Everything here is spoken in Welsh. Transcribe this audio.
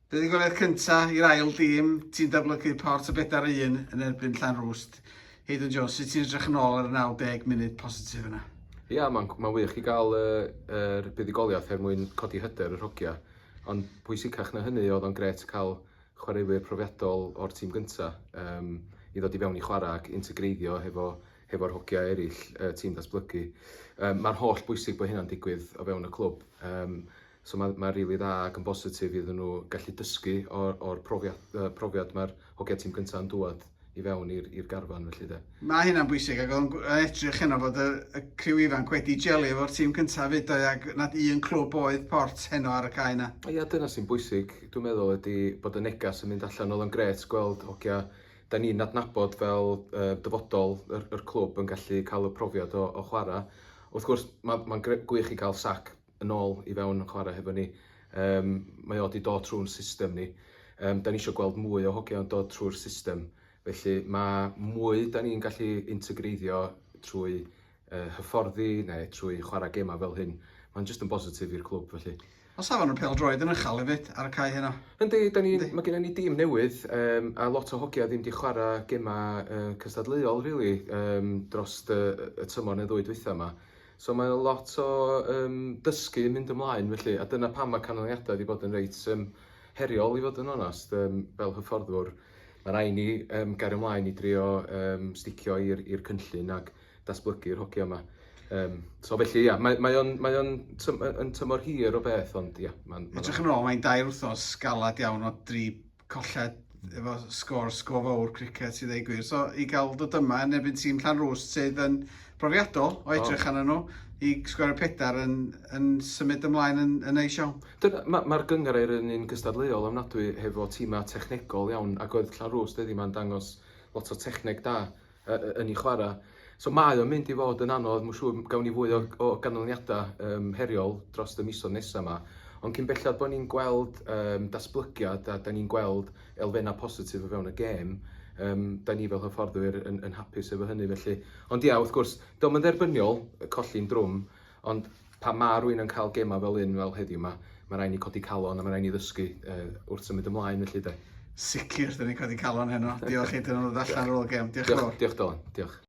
Buddugoliaeth cynta i'r ail dîm, tîm datblygu Port y bedair un yn erbyn Llanrwst. Hayden Jones, sut ti'n edrych yn ôl ar y 90 munud positif yna? Ia, mae'n ma wych i gael yr buddugoliaeth er mwyn codi hyder yr hogia. Ond pwysicach na hynny, oedd o'n grêt cael chwaraewyr profiadol o'r tîm gynta i ddod i fewn i chwarae ac integreiddio hefo hefo'r hogia eraill, y tîm datblygu. Um, Mae'r holl bwysig bod hynna'n digwydd o fewn y clwb. Um, So mae ma rili dda ac yn bositif iddyn nhw gallu dysgu o'r, or profiad, uh, profiad mae'r hogia tîm gyntaf yn dŵad i fewn i'r garfan felly de. Mae hynna'n bwysig ac oedd o'n edrych heno fod y, y criw ifanc wedi jelio efo'r tîm cyntaf fyd oedd ac nad un clwb oedd Port heno ar y cae yna. Ia, dyna sy'n bwysig, dwi'n meddwl, ydy bod y negas yn mynd allan. Oedd o'n grêt gweld hogia da ni'n adnabod fel uh, dyfodol yr, yr clwb yn gallu cael y profiad o, o chwarae. Wrth gwrs, mae'n ma gwych i gael sac yn ôl i fewn yn chwarae hefo ni. Um, mae o wedi dod trwy'n system ni. Um, da ni eisiau gweld mwy o hogia yn dod trwy'r system. Felly mae mwy da ni'n gallu integreiddio trwy uh, hyfforddi neu trwy chwarae gemau fel hyn. Mae'n jyst yn bositif i'r clwb felly. O safon y pêl-droed yn uchel hefyd ar y cae heno. Yndi, da ni, mae gennym ni dîm newydd um, a lot o hogia ddim di chwarae gemau uh, cystadleuol really, um, dros y, y tymor neu ddwy dwytha yma. So mae lot o um, dysgu yn mynd ymlaen felly, a dyna pam mae canlyniadau wedi bod yn reit um, heriol i fod yn onest, um, fel hyfforddwr. Mae rhaid ni um, gario ymlaen i drio um, sticio i'r cynllun ac datblygu'r hogia yma. Um, so felly, ia, mae, mae o'n, mae o'n tym, yn tymor hir o beth, ond ia. Mae'n, ma Edrych yn ôl, mae'n dair wythnos galad iawn o dri colled efo sgôr sgôr fawr criced i ddeud gwir. So i gael dod yma yn erbyn tîm Llanrwst sydd yn profiadol o edrych oh. arnyn nhw i sgorio pedair yn, yn symud ymlaen yn, yn neis iawn. Dyna, mae'r ma gynghrair yn un gystadleuol ofnadwy hefo tîmau technegol iawn ac oedd Llanrwst heddiw ma'n dangos lot o techneg da yn ei chwarae. So mae o'n mynd i fod yn anodd, mae'n siŵr gawn ni fwy o, o ganlyniadau um, heriol dros y misoedd nesaf yma. Ond cyn bellad bod ni'n gweld um, datblygiad a da ni'n gweld elfennau positif o fewn y gêm, um, da ni fel hyfforddwyr yn, yn hapus efo hynny felly. Ond ia, wrth gwrs, dio'm yn dderbyniol colli'n drwm, ond pan mae rhywun yn cael gemau fel un fel heddiw 'ma, mae rhaid ni codi calon a mae rhaid ni ddysgu uh, wrth symud ymlaen felly de. Sicr, dyn ni'n codi calon heno. Diolch i dyn nhw'n dod allan ar ôl gem. Diolch yn fawr. Diolch Dylan, diolch.